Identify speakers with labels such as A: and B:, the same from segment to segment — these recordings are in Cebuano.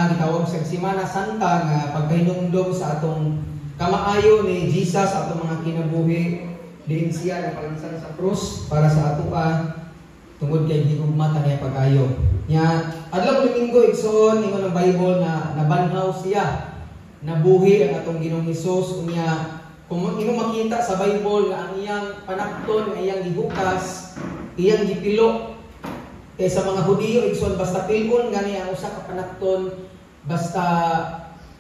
A: Semana, gitawag sa Semana Santa nga pagkahinumdom sa atong kamaayo ni Jesus sa atong mga kinabuhi, diin siya napalansan sa krus para sa atoa tungod kay gihugma ta niya pag-ayo. Nya adlaw Domingo, igsoon, ingon ang Bible na nabanhaw siya. Nabuhi ang atong Ginoong Hesus. Unya kung imo makita sa Bible nga ang iyang panakton nga iyang gihukas, iyang gipilo. Kay sa mga Hudiyo, igsoon, basta pilon gani ang usa ka panakton, basta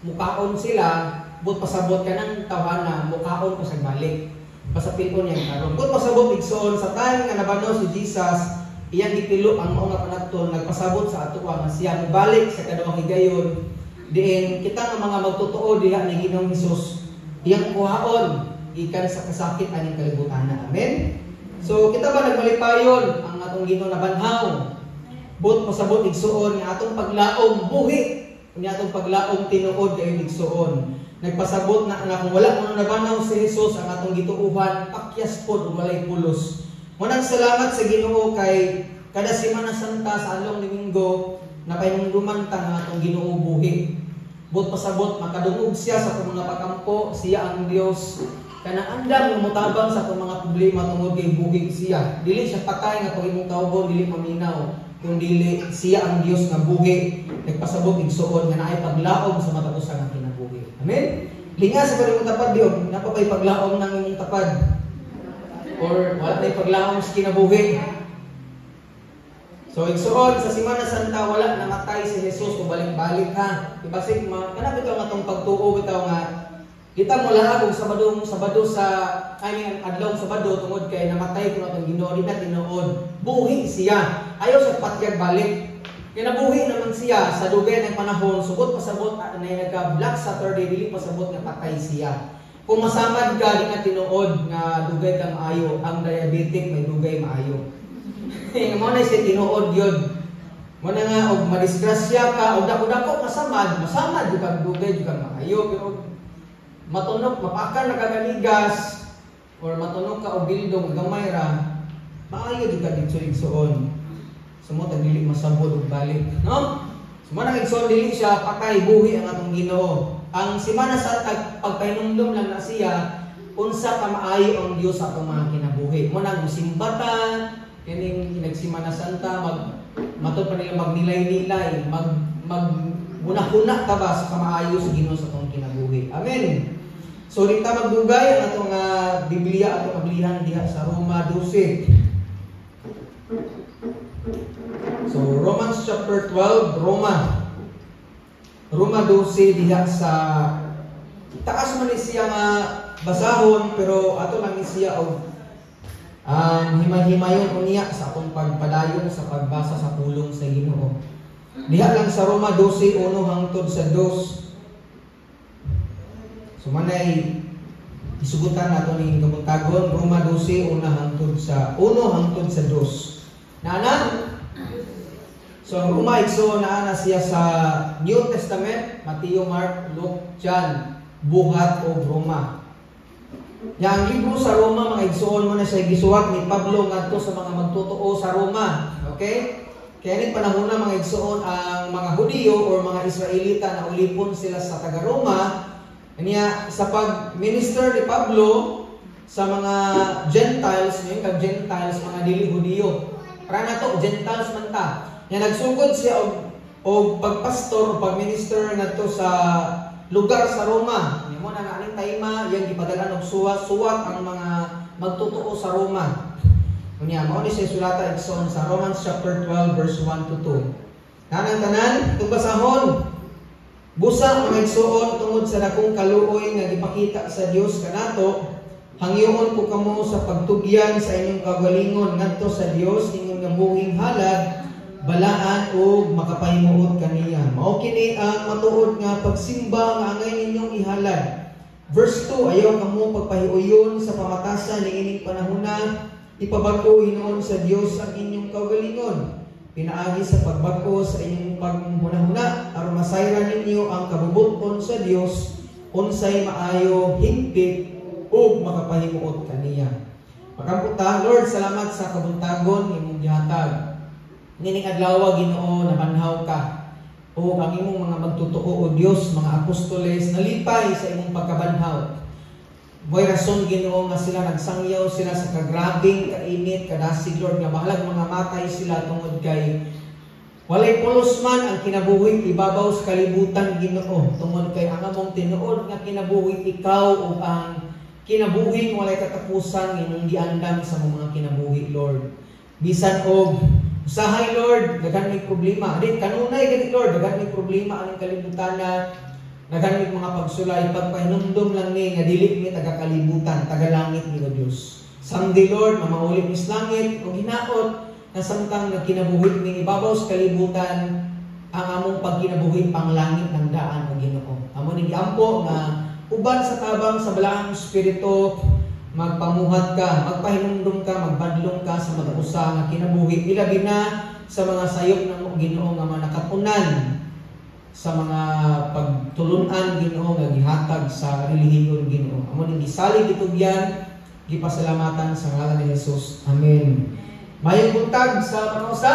A: mukaon sila, but pasabot kanang tawhana mukaon pa sa balik. Basta pilon yang karon. But pasabot, igsoon, sa time nga nabanhaw si Jesus, iyang gipilo ang mao nga panakton, nagpasabot sa atoa nga siya mobalik sa kaduhang higayon, diin kita nga mga magtotoo diha ni Ginoong Hesus iyang kuhaon gikan sa kasakit aning kalibutan. Amen. So kita ba nagmalipayon ang atong Ginoo nabanhaw? But pasabot, igsuon, nga atong paglaom buhi, nga atong paglaom tinuod kayo, igsuon. Nagpasabot na nga kung wala kuno nabanhaw si Jesus, ang atong gituuhan pakyas pod ug walay pulos. Munang salamat sa Ginoo kay kada Semana Santa sa adlong Domingo napahinumduman ta nga atong Ginoo buhi. But pasabot makadungog siya sa atong mga pakampo, siya ang Dios kanang andam nga motabang sa atong mga problema tungod kay buhi siya. Dili siya patay nga pag imong tawgon dili maminaw, kun dili siya ang Dios nga buhi. Nagpasabot, igsuon, nga naay paglaom sa matag usa nga kinabuhi. Amen. Linga sa imong tapad diog, napapay paglaom ng imong tapad? Or wala na paglaom sa kinabuhi? So igsuon, sa Semana Santa wala namatay si Jesus o balik-balik ha. Ibasig ma kana bitaw nga atong pagtuo bitaw nga kita mo laag og Sabado Sabado sa, I mean, adlaw Sabado tungod kay namatay kuno atong Ginoo, di na tinuod. Buhi siya. Ayaw sa patyag balik. Kay nabuhi naman siya sa dugay ng panahon, sugot pasabot na nagka Black Saturday, dili pasabot nga patay siya. Kung masamad ka, di na tinuod nga dugay kang maayo. Ang diabetic may dugay maayo. Mo na siya tinuod yun. Mo na nga og madisgrasya ka og dako-dako masamad, masamad jud kag dugay jud kang maayo, pero matunok, mapakan na kaganigas or matunok ka og bildong gamay ra, maayo jud ka dito, igsuon. Sumot ang dili masabot og balik, no? So mo nang, igsuon, dili siya patay, buhi ang atong Ginoo. Ang Semana Santa, pagpahinumdom lang na siya unsa ka maayo ang Dios sa atong mga kinabuhi. Mo nang musimba ta kining nagsimana Santa, mag matod pa nila magnilay-nilay, mag mag hunahuna ta ba sa kamaayo sa Ginoo sa atong kinabuhi. Amen. So di ta magdugay, ang atong Biblia atong ablihan diha sa Roma 12. So Romans chapter 12, Roma. Roma 12 diha sa taas man ni siya nga basahon, pero ato lang ni siya og himay-himayon unya sa atong pagpadayon sa pagbasa sa pulong sa Ginoo. Diha lang sa Roma 12:1 hangtod sa 2. So manay isugutan nato ning kabuntagon, Roma 12:1 hangtod sa 1 hangtod sa 2. Nana? So ang Roma, igsoon, naa na siya sa New Testament, Mateo, Mark, Luke, John, buhat og Roma. Ya, ang libro sa Roma, mga igsoon, mo na siya gisuwat ni Pablo ngadto sa mga magtotoo sa Roma. Okay? Kaya ning panahon na, mga igsoon, ang mga Hudiyo or mga Israelita na ulipon sila sa taga Roma. Niya sa pag-minister ni Pablo sa mga Gentiles, ngayon kag Gentiles, mga dili Hudiyo. Para na to, Gentiles man ta. Nya nagsugod siya og pagpastor o pagminister ngadto sa lugar sa Roma. Nya mo na nga aning time yang gipadala og suwat suwat ang mga magtotoo sa Roma. Unya mao ni siya sulata, igsoon, sa Romans chapter 12 verse 1 to 2. Kanang tanan, itong basahon. Busa, mga igsoon, tungod sa dakong kaluoy nga gipakita sa Dios kanato, hangyoon ko kamo sa pagtugyan sa inyong kaugalingon ngadto sa Dios ingon nga buhing halad, balaan ug makapahimuot kaniya. Mao kini ang matuod nga pagsimba nga angay ninyong ihalad. Verse 2, ayaw kamo pagpahiuyon sa pamatasan niining panahona, ipabag-o hinuon sa Dios ang inyong kaugalingon pinaagi sa pagbag-o sa inyong paghunahuna aron masayran ninyo ang kabubut-on sa Dios, unsay maayo, hingpit ug makapahimuot kaniya. Makampo ta. Lord, salamat sa kabuntagon imong gihatag. Nining adlaw, Ginoo, nabanhaw ka. O ang imong mga magtotoo, O Dios, mga apostoles, nalipay sa imong pagkabanhaw. Mo'y rason, Ginoo, nga sila nagsangyaw sila sa kagrabing kainit, kadasig, Lord, nga bahalag mga matay sila tungod kay walay pulos man ang kinabuhi ibabaw sa kalibutan, Ginoo, tungod kay ang among tinuod nga kinabuhi, ikaw ug ang kinabuhi walay katapusan imong giandam sa mga kinabuhi, Lord. Bisan og usahay, Lord, daghan may problema. Di kanunay gani, Lord, daghan may problema ang kalibutan na daghan may mga pagsulay, pagpahinumdum lang ni nga dili mi taga kalibutan, taga langit mi, O Dios. Someday, Lord, mamaulit mi sa langit o hinaot na samtang nagkinabuhi ni ibabaw sa kalibutan, ang among pagkinabuhi pang langit ng daan, o Ginoo. Amo ni giampo nga uban sa tabang sa Balaang Espiritu, magpamuhat ka, magpahinumdum ka, magbadlong ka sa mga usa nga kinabuhi, ilabi na sa mga sayop namo, Ginoo, nga mga nakatunan sa mga pagtulunan, Ginoo, nga gihatag sa relihiyon, Ginoo. Amo ning gisalig, gitugyan, gipasalamatan sa ngalan ni Jesus. Amen. Mayong buntag sa mga usa.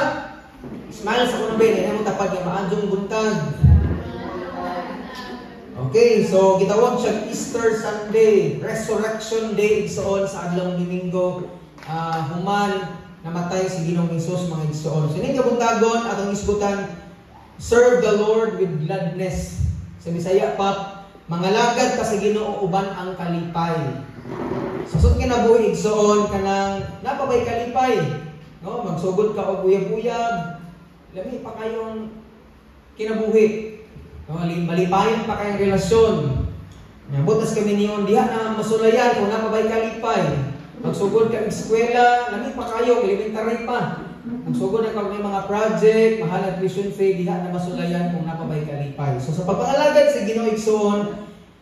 A: Smile sa kuno be, mo tapad nga maadjong buntag. Okay, so gitawag siya Easter Sunday, Resurrection Day, igsoon, sa adlaw Domingo human namatay si Ginoong Hesus, mga igsoon. So ning kabuntagon atong isgutan, "Serve the Lord with gladness." Sa Bisaya pa, mangalagad ka sa Ginoo uban ang kalipay. Sa sud kinabuhi, igsoon, kanang napabay kalipay, no? Magsugod ka og uyab-uyab, lami pa kayong kinabuhi. No, malipayon pa kayong relasyon. Nabot kami niyon diha na masulayan kung napabay kalipay. Magsugod ka eskwela, lami pa kayo, elementary pa. Magsugod na kag may mga project, mahal ang tuition fee, diha na masulayan kung napabay kalipay. So sa pagpangalagad sa Ginoo, igsoon,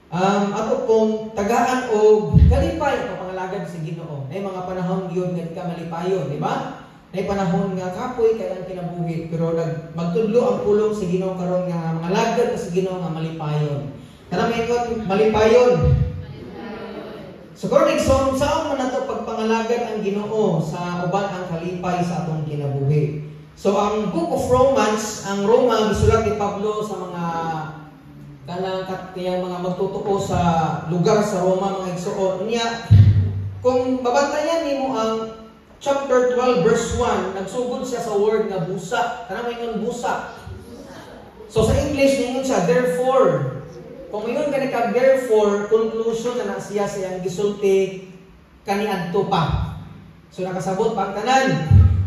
A: ato pong tagaan og kalipay ang pagpangalagad sa Ginoo. Nay mga panahon gyud nga ka malipayon, di ba? Nay panahon nga kapoy kay ang kinabuhi, pero nag magtudlo ang pulong sa Ginoo karon nga mangalagad ka sa Ginoo nga malipayon. Kanang maingon, malipayon. So karon, igsoon, saon man nato pagpangalagad ang Ginoo sa uban ang kalipay sa atong kinabuhi? So ang Book of Romans, ang Roma gisulat ni Pablo sa mga kanang katiyang mga magtotoo sa lugar sa Roma, mga igsoon. Niya kung babantayan nimo ang chapter 12 verse 1, nagsugod siya sa word nga "busa." Kanang maingon, busa. So sa English ningon siya, "Therefore." Kung ingon ka ka "therefore," conclusion na na siya sa iyang gisulti kaniadto pa. So nakasabot pa ang tanan.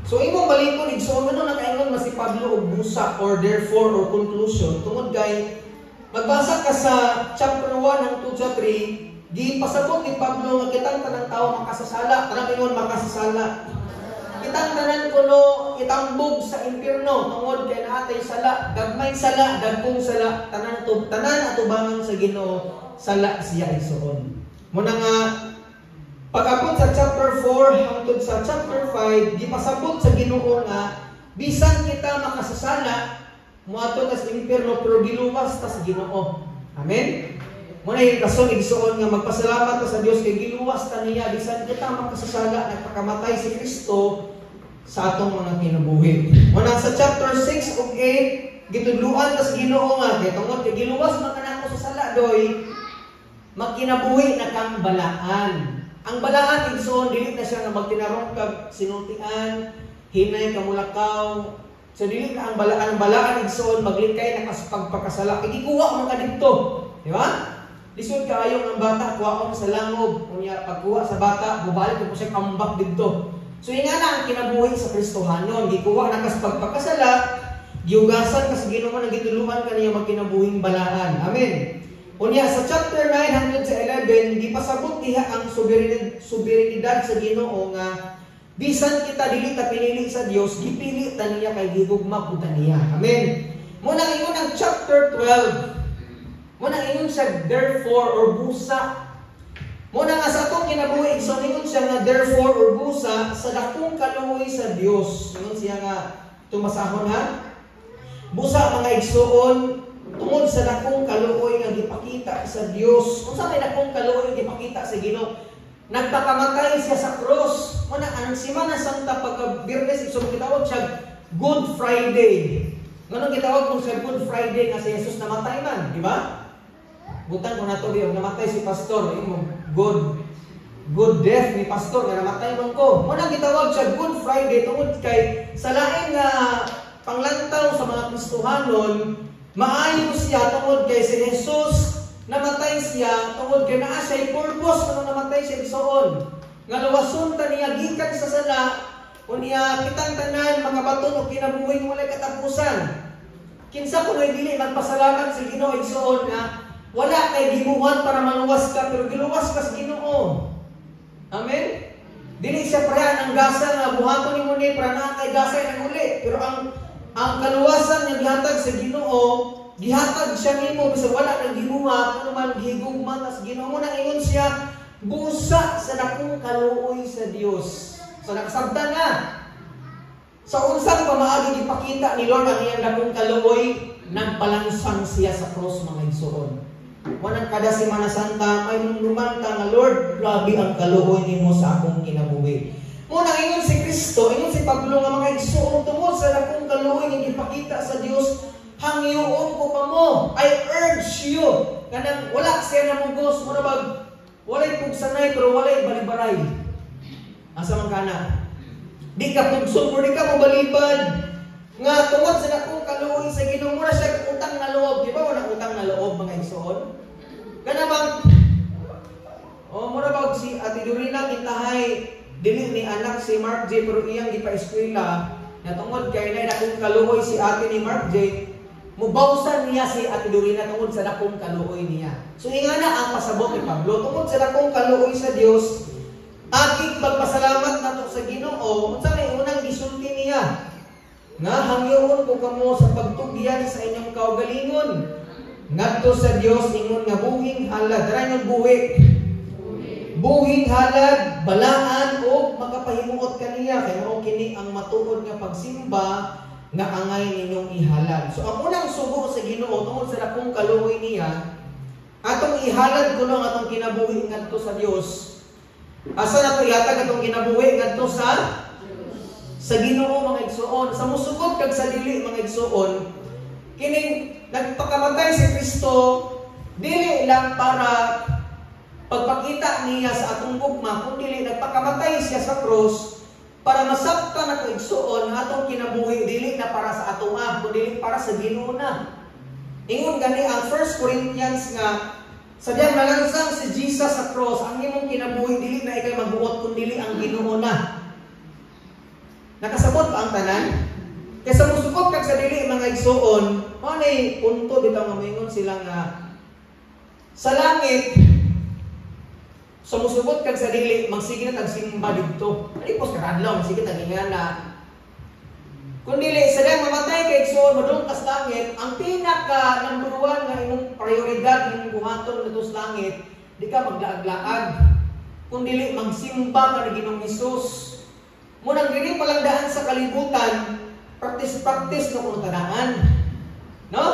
A: So imong balikon, igsoon, ano nakaingon man si Pablo og "busa" or "therefore" or "conclusion"? Tungod kay magbasa ka sa chapter 1 hangtod sa 3, gipasabot ni Pablo nga kitang tanang tao makasasala. Tanang ingon, makasasala. Kitang tanan kuno itambog sa impierno tungod kay naatay sala, gagmay sala, dagkong sala, tanan to, tanan atubangan sa Ginoo, sala siya, igsoon. Muna nga pag-abot sa chapter 4 hangtod sa chapter 5, gipasabot sa Ginoo nga bisan kita makasasala, moadto ta sa impierno, pero giluwas ta sa Ginoo. Amen. Muna yung rason, igsoon, nga magpasalamat ta sa Dios kay giluwas ta niya bisan kita makasasala, nagpakamatay si Kristo sa atong mga kinabuhi. Muna sa chapter 6 ug 8, gitudluan ta sa Ginoo nga kay tungod kay giluwas man kanako sa sala doy, magkinabuhi na kang balaan. Ang balaan, igsoon, dili na siya nga magtinarong kag sinultian, hinay ka mulakaw. So dili na ang balaan, ang balaan, igsoon, maglikay na kas pagpakasala. Igikuha man ka didto, di ba? Lisod kaayo ang bata kuhaon sa langob. Unya pagkuha sa bata, mubalik po siya ambak didto. So ingana ang kinabuhi sa Kristohanon, gikuha na kas pagpakasala, giugasan ka sa Ginoo nang gituluan ka niya magkinabuhing balaan. Amen. Unya sa chapter 9 hangtod sa 11, gipasabot diha ang soberanidad sa Ginoo nga bisan kita dili ta pinili sa Dios, gipili ta niya kay gihugma pud ta niya. Amen. Muna ingon ang chapter 12. Muna ingon siya "therefore" or "busa." Muna nga sa atong kinabuhi, so ingon siya nga "therefore" or "busa" sa dakong kaluoy sa Dios. Ingon siya nga tumasahon ha. Busa, mga igsoon, tungod sa dakong kaluoy nga gipakita sa Dios. Unsa may dakong kaluoy nga gipakita sa Ginoo? Nagpakamatay siya sa cross. Muna ang Simana Santa pagka Biyernes, so gitawag siya Good Friday. Nganong gitawag kung sa Good Friday nga si Jesus namatay man, di ba? Butang ko nato di namatay si pastor, imo good good death ni pastor nga namatay man ko. Mo nang gitawag siya Good Friday tungod kay sa lain nga panglantaw sa mga Kristohanon, maayo siya tungod kay si Jesus namatay siya tungod kay naa siya purpose nga namatay siya, igsoon. Nga luwason ta niya gikan sa sala unya kitang tanan makabaton og kinabuhi nga walay katapusan. Kinsa kuno'y dili magpasalamat sa Ginoo, igsoon, nga wala kay gibuhat para maluwas ka pero giluwas ka sa Ginoo? Amen? Dili siya pareha ng gasa nga buhaton nimo ni para naa kay gasa ng uli. Pero ang kaluwasan nga gihatag sa Ginoo, gihatag siya nimo bisag wala nang gibuhat, ano man gihigugma ta sa Ginoo. Mo nang ingon siya, busa sa dakong kaluoy sa Dios. So nakasabtan na. Sa unsang pamaagi gipakita ni Lord ang iyang dakong kaluoy, nagpalansang siya sa cross, mga igsoon. Wanang kada Semana Santa, may numduman ta nga, "Lord, grabe ang kaluoy nimo sa akong kinabuhi." Muna ingon si Kristo, ingon si Pablo nga, "Mga igsoon, tungod sa dakong kaluoy nga gipakita sa Dios, hangyoon ko kamo. I urge you." Kanang wala siya namugos, mura bag walay pugsanay pero walay balibaray. Asa man kana? Di ka pugson pero di ka mo balibad. Nga tungod sa dakong kaluoy sa Ginoo mo na siya utang na loob, di ba wala utang na loob, mga igsoon? Kana bang oh, mura bag si Ate Dorina Kintahay, dili ni anak si Mark J pero iyang gipa-eskwela na tungod kay na dakong kaluoy si ate ni Mark J, mubawsan niya si Ate Dorina tungod sa dakong kaluoy niya. So ingana ang pasabot ni Pablo, tungod sa dakong kaluoy sa Dios, akig pagpasalamat nato sa Ginoo. Unsa may unang gisulti niya? Nga hangyoon ko kamo sa pagtugyan sa inyong kaugalingon ngadto sa Dios ingon nga buhing halad. Tara inyong buhi. Buhing halad, balaan o makapahimuot kaniya kay mao kini ang matuod nga pagsimba nga angay ninyong ihalad. So ang unang sugo sa Ginoo, tungod sa dakong kaluoy niya, atong ihalad kuno ang atong kinabuhi ngadto sa Dios. Asa nato ihatag atong kinabuhi? Ngadto sa Ginoo, mga igsoon. Sa musugot kag sa dili, mga igsoon, kining nagpakamatay si Kristo dili lang para pagpakita niya sa atong gugma, kundi nagpakamatay siya sa cross para masaktan ako, igsoon, nga atong kinabuhi dili na para sa atong ah, kundi para sa Ginoo na. Ingon gani ang 1 Corinthians nga sa diyang nalansang si Jesus sa cross, ang imong kinabuhi dili na ikay magbuot kundi ang Ginoo na. Nakasabot ba ang tanan? Kaysa musukot kag sa dili, mga igsoon, mao nay punto bitaw nga moingon sila nga sa langit, sa musugot kag sa dili, magsige na tag simba didto. Ali pos kadlaw magsige tag ingana. Kung dili sa diyang mamatay kay, igsoon, modung ka sa langit, ang pinaka number one nga imong prioridad imong buhaton didto sa langit, di ka maglaag-laag. Kung dili magsimba ka ni Ginoong Hesus. Munang dili palang daan sa kalibutan, practice-practice no kuno tanaan. No?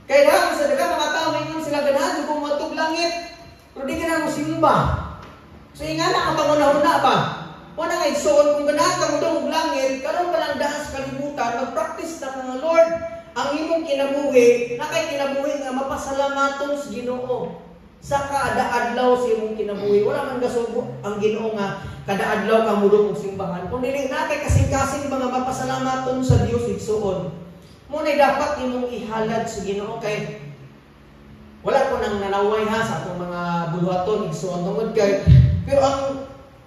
A: Kaya dahil sa daghang mga tao maingon sila, ganahan kung moadtog langit, pero di ka na mo simba. So ingana ang pangunahuna ba? Wala nga, igsoon, kung ganahan ka mo og langit, karon pa lang daan sa kalibutan, mag-practice na ka nga, Lord, ang imong kinabuhi, na kay kinabuhi nga mapasalamaton sa Ginoo sa kada adlaw sa imong kinabuhi. Wala man gasugo ang Ginoo nga kada adlaw ka mudong og simbahan. Kung dili na kay kasing-kasing mga mapasalamaton sa Dios, igsoon. Muna dapat imong ihalad sa Ginoo kay wala ko nang nanaway ha sa atong mga buluhaton, igsoon, tungod kay pero ang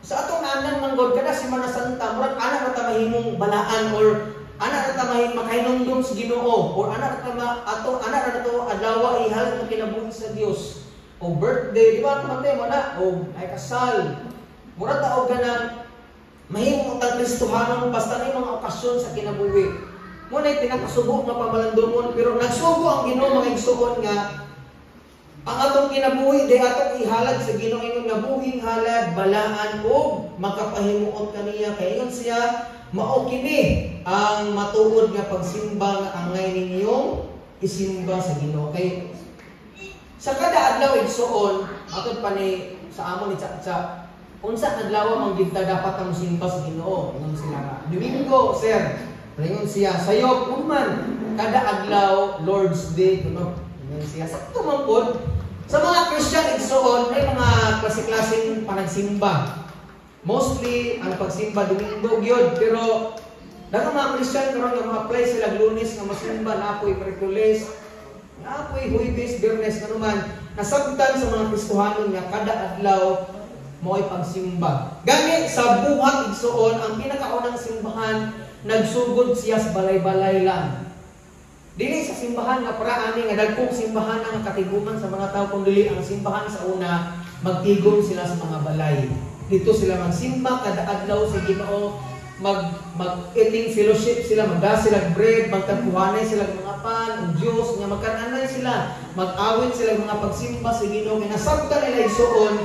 A: sa atong anan man God kada Semana Santa, murag ana ra ta mahimong balaan or ana ra ta mahimong makahinumdum sa Ginoo or ana ra ta ma, ato ana ra nato adlaw ihalad ang kinabuhi sa Dios o birthday, di ba, kumante mo na o ay kasal, murag ta og ganang mahimo tang Kristohanon basta ni mga okasyon sa kinabuhi. Mo na pinakasugo nga pamalandungon, pero nagsugo ang Ginoo, mga igsoon, nga ang atong kinabuhi di atong ihalad sa Ginoo ingon nga buhing halad, balaan ug makapahimuot kaniya kay ingon siya, mao kini ang matuod nga pagsimba nga angay ninyong isimba sa Ginoo. Kay sa kada adlaw, igsoon, atod pa ni sa amo ni Tsa, unsa adlaw man gid ta dapat ang simba sa Ginoo? Ingon sila nga Domingo, sir. Ingon siya, sayop man kada adlaw Lord's Day kuno. Ingon siya, sakto man pod. Sa mga Christian, igsuon, may mga klase-klaseng panagsimba. Mostly ang pagsimba Domingo gyud, pero daghang mga Christian karon nga ma-apply sila Lunes nga masimba, naa poy Miyerkules, naa poy Huwebes, Biyernes, kanuman nasabtan sa mga Kristohanon nga kada adlaw mao'y pagsimba. Gani sa buhat, igsuon, ang pinakaunang simbahan nagsugod siya sa balay-balay lang. Dili sa simbahan nga para ani nga dagkong simbahan ang katiguman sa mga tao, kung dili ang simbahan sa una magtigom sila sa mga balay. Dito sila magsimba kada adlaw sa Ginoo, mag mag eating fellowship sila, magda sila bread, magtagpuhanay sila mga pan ug Dios nga magkananay sila, mag-awit sila mga pagsimba sa Ginoo. Kay nasabtan nila, igsuon,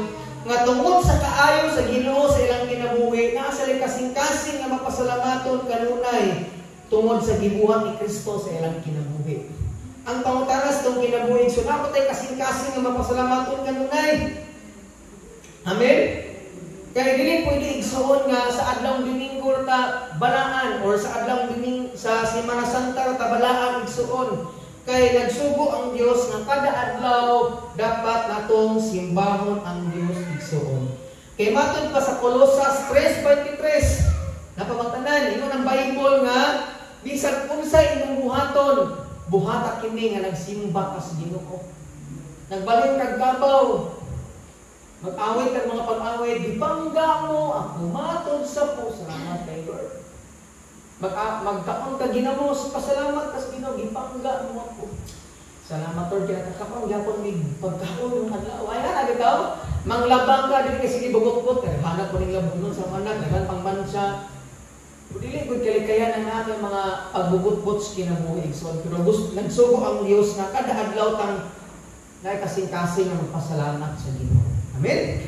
A: nga tungod sa kaayo sa Ginoo sa ilang kinabuhi, naa sila kasing-kasing nga mapasalamaton kanunay tungod sa gibuhat ni Kristo sa ilang kinabuhi. Ang pangutana sa atong kinabuhi, so naa tay kasing-kasing nga mapasalamaton kanunay? Amen? Kaya dili pwede, igsuon, nga sa adlaw Domingo ta balaan or sa adlaw Domingo sa Semana Santa ta balaan, igsuon. Kay nagsugo ang Dios nga kada adlaw dapat natong simbahon ang Dios, igsuon. Kay matod pa sa Colosas 3:23, napamangtanan, ingon ang Bible nga bisan unsa imong buhaton, buhata kini nga nagsimba ka sa Ginoo. Nagbalhin kag kabaw, mag-awit kag mga pag-awit, "Gipangga mo ako matod sa po, salamat kay Lord." Magkaon ka ginamos, pasalamat ka sa Ginoo, "Gipangga mo ako. Salamat, Lord, kaya nakakaon gyapon mig pagkaon yung adlaw." Ay na bitaw, manglabang ka dili kay sige bugot-got kay hanap ko ning labunon sa anak, daghan pang mansya. Dili gud kalikayan ang aking mga pagbugot-got sa kinabuhi, igsoon. Pero gusto, nagsugo ang Dios nga kada adlaw tang naay kasing-kasing nga magpasalamat sa Ginoo. Amen?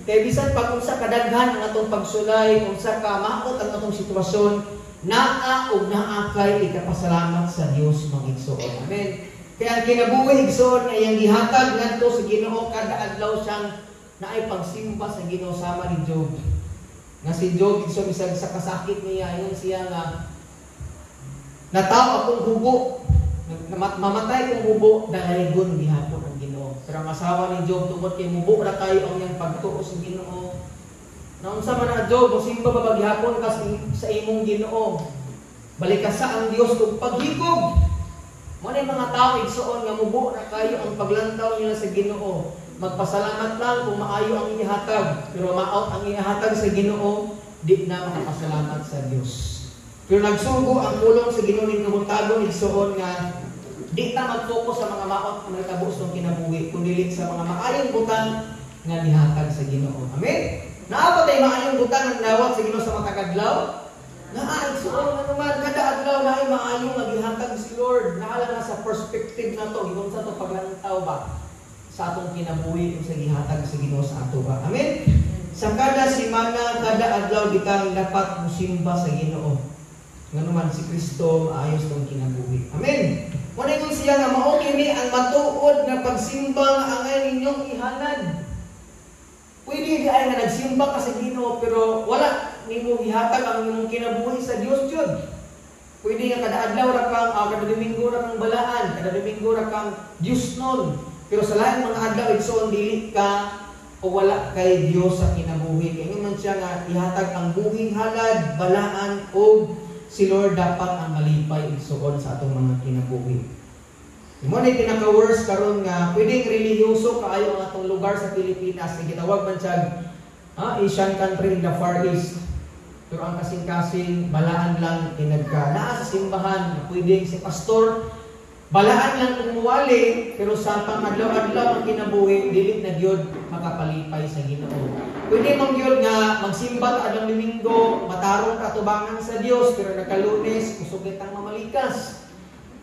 A: Kay bisan pag unsa kadaghan ang atong pagsulay, unsa ka maot ang atong sitwasyon, naa ug naa kay ikapasalamat sa Dios, mga igsoon. Amen. Kaya ang kinabuhi, igsoon, nga iyang gihatag ngadto sa Ginoo, kada adlaw siyang naay pagsimba sa Ginoo sama ni Job. Nga si Job, igsoon, bisag sa kasakit niya, ingon siya nga nataw akong hubo, mamatay kong hubo, dalaygon gihapon ang Ginoo. Pero ang asawa ni Job, tungod kay mubo ra kayo ang iyang pagtuo sa Ginoo. Naunsa man na, Job, mosimba ba gihapon ka sa imong Ginoo? Balikasa ang Dios ug paghikog. Mo na mga tao, igsuon, nga mubo na kayo ang paglantaw nila sa Ginoo. Magpasalamat lang kung maayo ang ihatag, pero maot ang ihatag sa Ginoo, di na makapasalamat sa Dios. Pero nagsugo ang pulong sa Ginoo ning kabuntagon, igsuon, nga di ta mag-focus sa mga maot nga nahitabo sa kinabuhi, kundi sa mga maayong butang nga gihatag sa Ginoo. Amen. Naa ba tay maayong butang nga nawat sa Ginoo sa matag adlaw? Naa, igsuon, nga naman kada adlaw naay maayo nga gihatag si Lord. Naa lang na sa perspective nato, giunsa to paglantaw ba sa atong kinabuhi ug sa gihatag sa Ginoo sa ato ba. Amen. Sa kada semana, kada adlaw bitang dapat musimba sa Ginoo. Nganuman si Kristo maayos tong kinabuhi. Amen. Mao ingon siya nga mao kini ang matuod nga pagsimba nga angay ninyong ihalad. Pwede di ay nga nagsimba ka sa Ginoo pero wala nimo gihatag ang imong kinabuhi sa Dios jud. Pwede nga kada adlaw ra kang kada Domingo ra kang balaan, kada Domingo ra kang Dios nun. Pero sa laing mga adlaw, igsoon, dili ka o wala kay Dios sa kinabuhi. Kaya man siya nga ihatag ang buhing halad, balaan o si Lord dapat ang malipay, igsuon, sa atong mga kinabuhi. Mo na pinaka-worst karon nga pwedeng relihiyoso kaayo ang atong lugar sa Pilipinas, nga gitawag man siya Asian country in the Far East. Pero ang kasing-kasing balaan lang inagka naa sa simbahan, na pwedeng si pastor balaan lang kung muwali, pero sa pangadlaw-adlaw ang kinabuhi dili na gyud makapalipay sa Ginoo. Pwede mong gyud nga magsimba ka adlong Domingo, matarong ka tubangan sa Dios, pero nagka-Lunes kusog kitang mamalikas.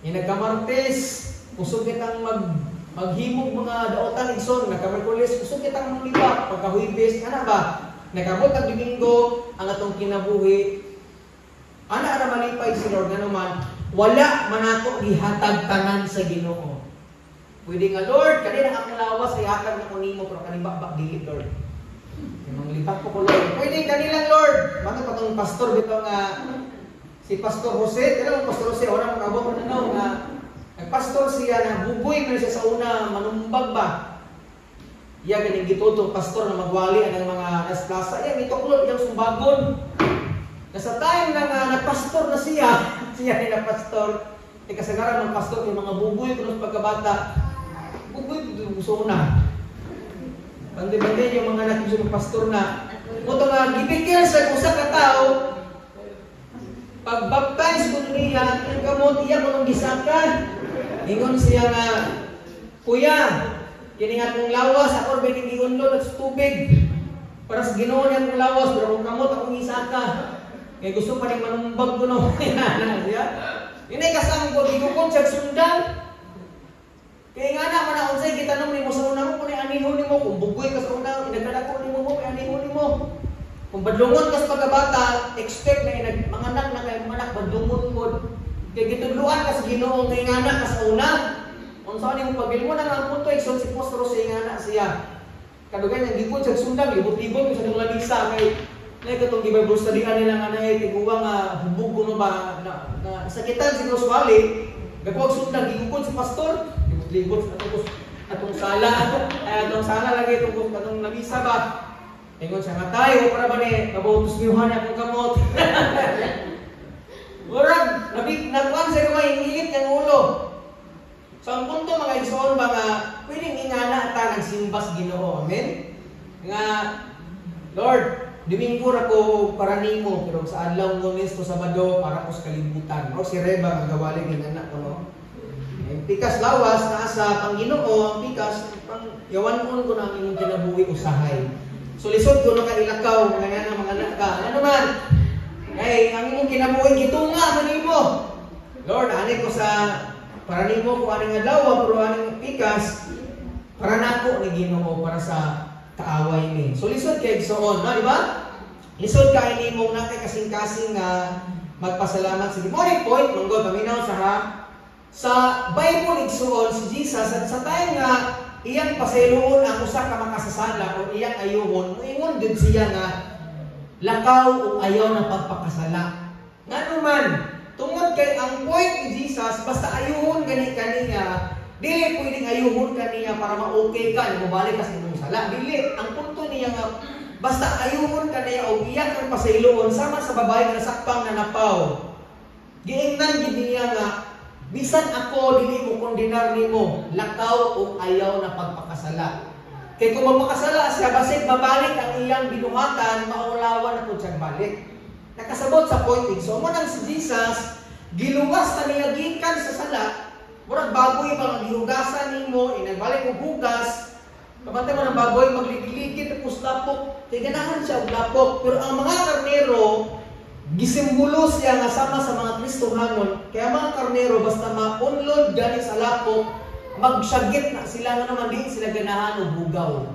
A: Ni nagka-Martes, kusog kitang maghimog mga daotan, igsoon, nagka-Miyerkules kusog kitang manglibak, pagka Huwebes ana ba? Nakabot ang Domingo, ang atong kinabuhi ana ra malipay si Lord, nganuman wala man ako gihatag tanan sa Ginoo. Pwede nga, "Lord, kani na akong lawas ihatag na ko nimo, pero kaning baba dili, Lord. Kay manglibak ko ko, Lord." Pwede kanilang, "Lord." Mga patong pastor bitaw nga Si Pastor Jose, kaya mo Pastor Jose, wala makabot na no, nga nagpastor siya na bugoy man siya sa una, manumbag ba. Iya ganing gitudtong pastor na magwali ang mga nas plaza, iya gituklod iyang sumbagon. Na sa time na nga nagpastor na siya, siya ni na pastor, eh kasagaran ng pastor kay mga bugoy kuno sa pagkabata. Bugoy gusto na. Bandi-bandi yung mga anak yung pastor na. Muto nga gibigyan sa usa ka tawo, pag-baptize ko niya, ang kamot iya ko nung gisakan. Ingon siya nga, "Kuya, kini nga akong lawas, ako ba giunlod at tubig. Para sa Ginoo niya akong lawas, pero kung kamot akong isaka. Kay gusto pa ning manumbag ko no." Siya. Inay kasama ko, gigukon siya sundan. Kay nga na man unsay gitanom nimo sa una mo, kung anihon nimo, kung bugoy ka sa una, inagkadako nimo mo, anihon nimo. Kung badlungon ka sa pagkabata, expect na inag mga anak na kay mga anak badlungon pod. Kay gitudluan ka sa Ginoo nga ingana ka sa una. Unsa nimo pagbilmo na nga ang punto igsoon si Pastor sa ingana siya. Kadugay nang gikon sa sundang libot-libot sa atong lamisa kay nay katong gi-Bible study nila nga nay tiguwa nga hubog kuno ba na, na sakitan si Roswali gagawag sundang gigukod sa pastor libot-libot sa atong atong sala ay atong sala lagi itong atong lamisa ba. Ingon siya nga tayo para ba ni mabutos miyuhan akong kamot. Murag nabig nakuan sa kamay init ang ulo. So ang punto mga igsoon ba nga pwedeng ingana ta nagsimba sa Ginoo. Amen. Nga Lord, Domingo ra ko para nimo pero sa adlaw Lunes to Sabado para ko sa kalibutan. O si Reba nga gawali ingana ko no. Ang pikas lawas naa sa Panginoon, ang pikas pang yawanon ko na ang imong kinabuhi usahay. So lisod ko no ka ilakaw mga nga mga anak ka. Ano man? Kay ang imong kinabuhi gitunga man nimo. Lord, ani ko sa para nimo ko aning adlaw pero aning pikas para nako ni Ginoo para sa kaaway ni. So lisod kay igsoon, no, di ba? Lisod kay nimo na kay kasing-kasing nga magpasalamat sa Ginoo. Mo point manggod paminaw sa ha. Sa Bible igsoon si Jesus at sa time nga iyang pasayloon ang usa ka makasasala o iyang ayuhon, moingon gud siya nga lakaw o ayaw na pagpakasala. Ngano man, tungod kay ang point ni Jesus basta ayuhon gani kaniya, dili pwedeng ayuhon kaniya para ma-okay ka, mobalik ka sa imong sala. Dili, ang punto niya nga basta ayuhon kaniya og iya kang pasayloon sama sa babae nga nasakpang na napaw. Giingnan gid niya nga bisan ako dili mo kondenar nimo, lakaw og ayaw na pagpakasala. Kay kung magpakasala siya basig mabalik ang iyang binuhatan, maulawan na pud siyang balik. Nakasabot sa point so mo nang si Jesus giluwas na niya gikan sa sala. Murag baboy ba nga gihugasan nimo, inagbalik og hugas. Kabantay mo ng baboy magligid-ligid tapos lapok. Kay ganahan siya og lapok, pero ang mga karnero gisimbolo siya nga sama sa mga Kristohanon. Kaya mga karnero basta maunlod gani sa lapok, magsyagit na sila nga naman di sila ganahan og hugaw.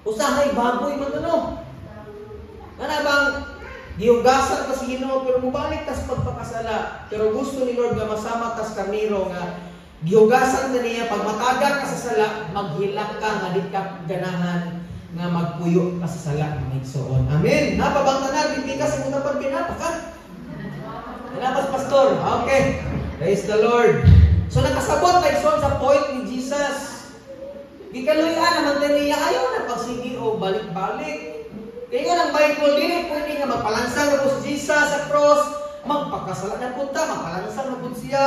A: Usahay baboy man ano. Ana bang gihugasan ka sa Ginoo pero mobalik tas pagpakasala. Pero gusto ni Lord nga masama tas karnero nga gihugasan ka niya pag mataga ka sa sala, maghilak ka nga di ka ganahan nga magpuyo ka sa sala mga igsoon. Amen. Napabang tanan hindi ka sa mong pinapa ka. Napas pastor. Okay. Praise the Lord. So nakasabot kay igsoon sa point ni Jesus. Gikaluyan naman tayo niya ayaw na pagsigi o balik-balik. Kaya nga ng Bible, dili pwede nga magpalansang na po si Jesus sa cross, magpakasala na punta, magpalansang na po siya.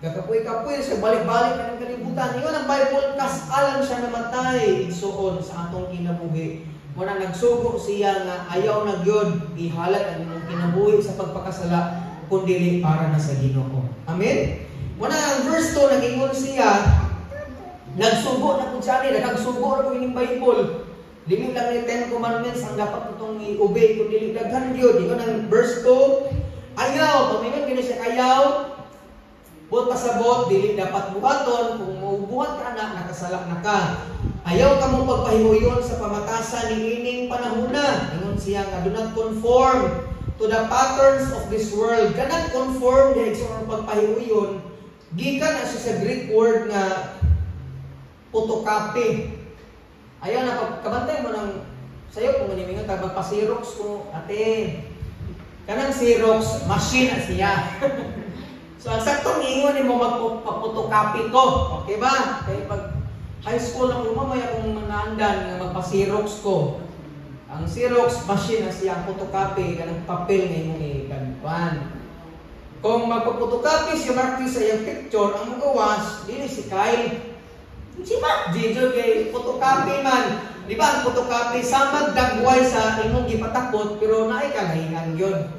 A: Gakapoy-kapoy siya, balik-balik na ng kalibutan. Ingon ang Bible, kasalan siya namatay, igsoon sa atong kinabuhi. Muna nagsugo siya nga ayaw na gyud ihalat ang imong kinabuhi sa pagpakasala, kundi para na sa Ginoo. Amen? Muna ang verse 2, nag-ingon siya, nagsugo na po siya ni, nagsugo na po ining Bible. Dili lang ni 10 commandments ang dapat itong i-obey, kundi dili daghan gyud. Ingon ang verse 2, ayaw, pamingon gini siya ayaw, buot pasabot, dili dapat buhaton, kung mubuhat ka na, nakasala na ka. Ayaw ka mong pagpahimuyon sa pamatasan ni ining panahuna. Ingon siya nga, do not conform to the patterns of this world. Kanang conform, dahil sa pagpahimuyon, gikan na siya sa Greek word nga photocopy. Ayaw na, pagkabantay mo ng, sa'yo kung manimingon ka, magpasirox ko, ate, Kanang Xerox machine na siya. So ang saktong ingon nimo, magpa-photocopy ko. Okay ba? Kay pag high school ako, mamaya akong manaandan nga magpa-Xerox ko. Ang Xerox machine na siya, ang photocopy kanang papel nga imong ikankuan. Kung magpa-photocopy si Mark sa iyang picture, ang magawas dili si Kyle. Si Mark G, kay photocopy man. Di ba ang photocopy samag dagway sa imong gipatakot, pero naay kalahingan gyud.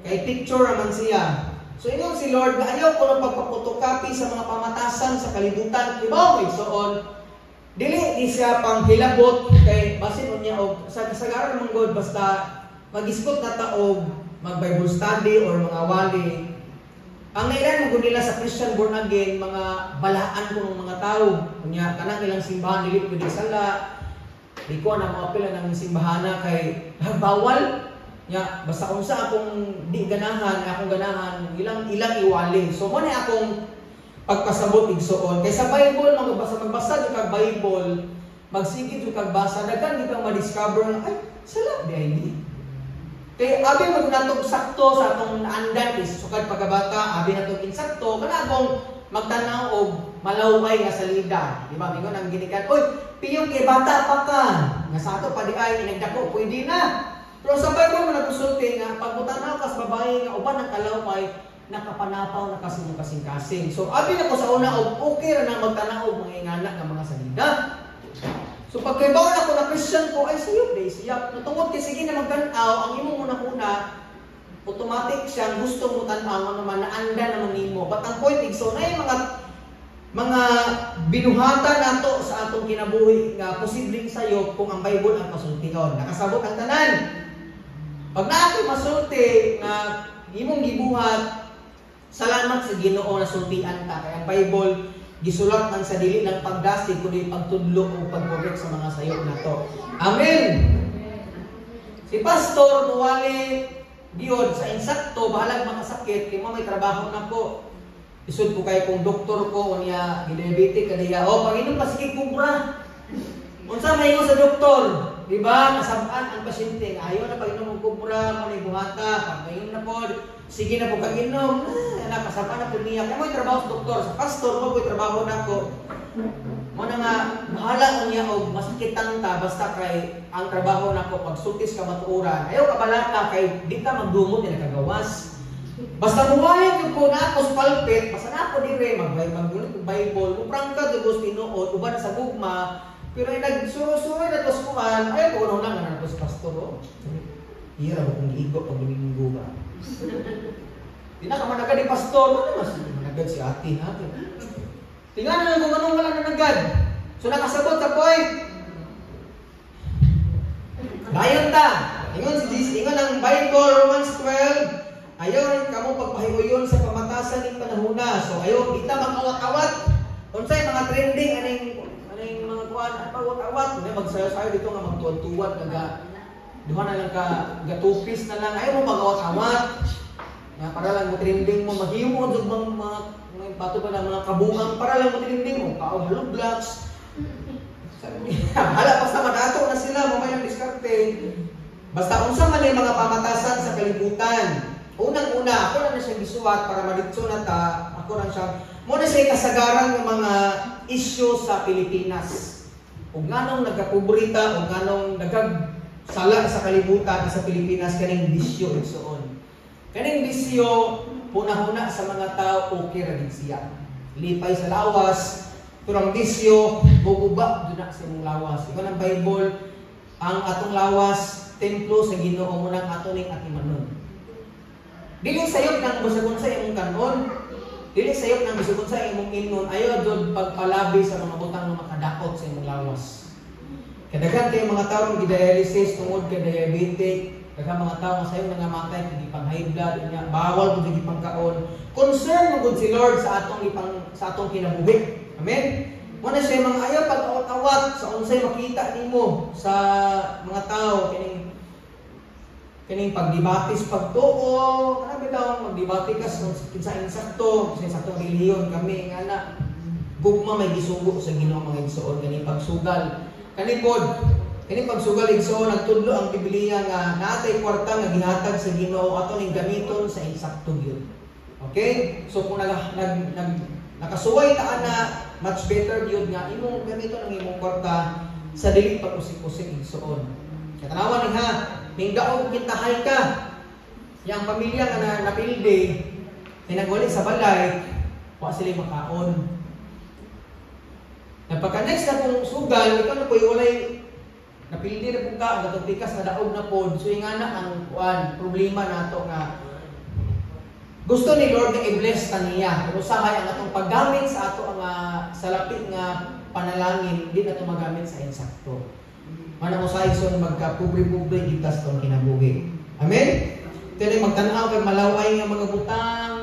A: Kay picture raman siya. So ingon si Lord nga ayaw ko ng pagpa-photocopy sa mga pamatasan sa kalibutan. Di ba, igsoon? Dili ni siya panghilabot kay basin unya og sa kasagaran man god, basta mag-iskot na ta og mag Bible study or mga wali. Ang nailan mo nila sa Christian born again, mga balaan ko ng mga tao. Unya kanang ilang simbahan dili pwede sala. Di ko na mga pila ng simbahana kay bawal. Nya basta unsa akong di ganahan, akong ganahan ilang ilang iwali. So mo ni akong pagpasabot, igsoon. Kay sa Bible, magbasa magbasa jud kag Bible, magsige jud kag basa, daghan gid kang ma-discover nga ay sala di ay ni. Kay abi mo natog sakto sa atong naandan kay sukad pagkabata, abi natog insakto kana akong magtan-aw og malaway nga salida. Di ba? Mingon ang ginikan, "Oy, piyong kay bata pa ka." Nga sa ato pa di ay inagdako pwede na. Pero sa Bible mo nagkusulti nga pag mutanaw kas babae nga uban ang kalaway, nakapanapaw na kasi mo kasing-kasing. So abi na ko sa una og okay ra na magtanaw og mga ingana nga mga salida. So pagkaibaw na ko na Christian ko, ay sayop day siya. Natungod kay sige na magtan-aw ang imong una-una, automatic siyang gusto mo tan-aw naman naanda naman nimo. But ang point, igsoon, na yung mga binuhatan nato sa atong kinabuhi nga posibleng sayop kung ang Bible ang pasultihon. Nakasabot ang tanan. Pag naa ko'y masulti nga imong gibuhat, salamat sa Ginoo na sultian ta, kay ang Bible gisulat man sa dili lang pagdasig kundi pagtudlo o pag-correct sa mga sayop nato. Amen. Si pastor muwali gyud sa insakto, bahalag makasakit kay mo may trabaho na ko. Isod ko kay kung doktor ko unya gidiabetic kaniya, "Oh, pag-inom ka sige kubra." Unsa may sa doktor? Di ba? Kasabaan ang pasyente nga ayaw na pag-inom og kubra, mo ni buhata, pag mayon na pod, sige na po kag-inom. Ah, nakasabaan na po niya. Kaya mo'y trabaho sa doktor, sa pastor mo po'y trabaho nako. Mo na nga bahala niya og masakitan ta, basta kay ang trabaho nako pagsultis ka matuoran. Ayaw ka balaka kay di ka magdumot ni nakagawas. Basta muwali gyud ko na ako sa pulpit, basta na ako dire mag og Bible, mo prangka jud tinuod uban sa gugma. Pero ay nagsuro-suro na tos kuan, ay ko na nga na pastor oh. Iya ra kung giigo pag Domingo ba. Di na ka managad ni pastor, ano mas managad si ate ha. Tingnan na lang kung anong wala nanagad. So nakasabot sa point. Dayon ta. Ingon si Jesus, ingon ang Bible, Romans 12, ayaw rin kamo pagpahiuyon sa pamatasan ning panahona. So ayaw kita mag-awat-awat. Unsay mga trending aning aning mga kuan, pag-awat, may magsayo-sayo dito nga magtuwad-tuwad nga duha na lang ka gatupis na lang, ayaw mo mag-awat-awat. Nga para lang mo trending mo, maghimo jud mga mga bato pa ng mga kabuang para lang mo trending mo, kaog hollow blocks. Hala, basta madato na sila, mamaya ang diskarte. Basta unsa man yung mga pamatasan sa kalibutan. Unang-una, ako na siyang gisuwat para maditso na ta, ako na siya. Mo na siya kasagaran ng mga isyu sa Pilipinas. Ug nganong nagkapobrita, ug nganong nagagsala sa kalibutan sa Pilipinas, kaning bisyo, igsoon. Kaning bisyo, punahuna sa mga tao, okay ra gid siya. Lipay sa lawas, pero ang bisyo, buguba jud na sa imong lawas. Ingon ang Bible, ang atong lawas, templo sa Ginoo, mo nang ato ning atimanon. Dili sayop nang basag unsa imong kanon, dili sayop nang basag unsa imong inon, ayaw jud pagpalabi sa mga butang nga makadakot sa imong lawas. Kadaghan kay mga tawo nga gidialysis tungod kay diabetic, daghan mga tawo nga sayo nangamatay kay gipang high blood, unya bawal pud gipangkaon. Concern mo gud si Lord sa atong ipang sa atong kinabuhi. Amen. Mo na siya mga ayaw pag-awat-awat sa unsay makita nimo sa mga tao kining kining pagdebate sa pagtuo, kana bitaw magdebate ka sa kinsa insakto, sa insaktong relihiyon kami nga na gugma may gisugo sa Ginoo mga igsoon kani pagsugal. Kani pod Kini pagsugal, igsoon, nagtudlo ang Biblia nga natay kwarta nga gihatag sa Ginoo, ato ning gamiton sa insakto gyud. Okay? So kung nag, nag, nag nakasuway ta ana, much better gyud nga imong gamiton ang imong kwarta sa dili pag-usik-usik, igsoon. Katanawan ni ha, minggaog kintahay ka. Yang pamilya nga na napildi, ay nagwali sa balay, wa sila makaon. Na pagka next na kung sugal, ikaw na po walay napildi na pong ka, gatong pikas na daog na pod. So nga na ang kuan, problema nato nga gusto ni Lord nga i-bless ta niya. Pero usahay ang atong paggamit sa ato ang salapit nga panalangin, di na ito magamit sa insakto. Mana usahay so magka pobre-pobre kita sa atong kinabuhi. Amen? Kaya magtan-aw kay malaway nga mga butang,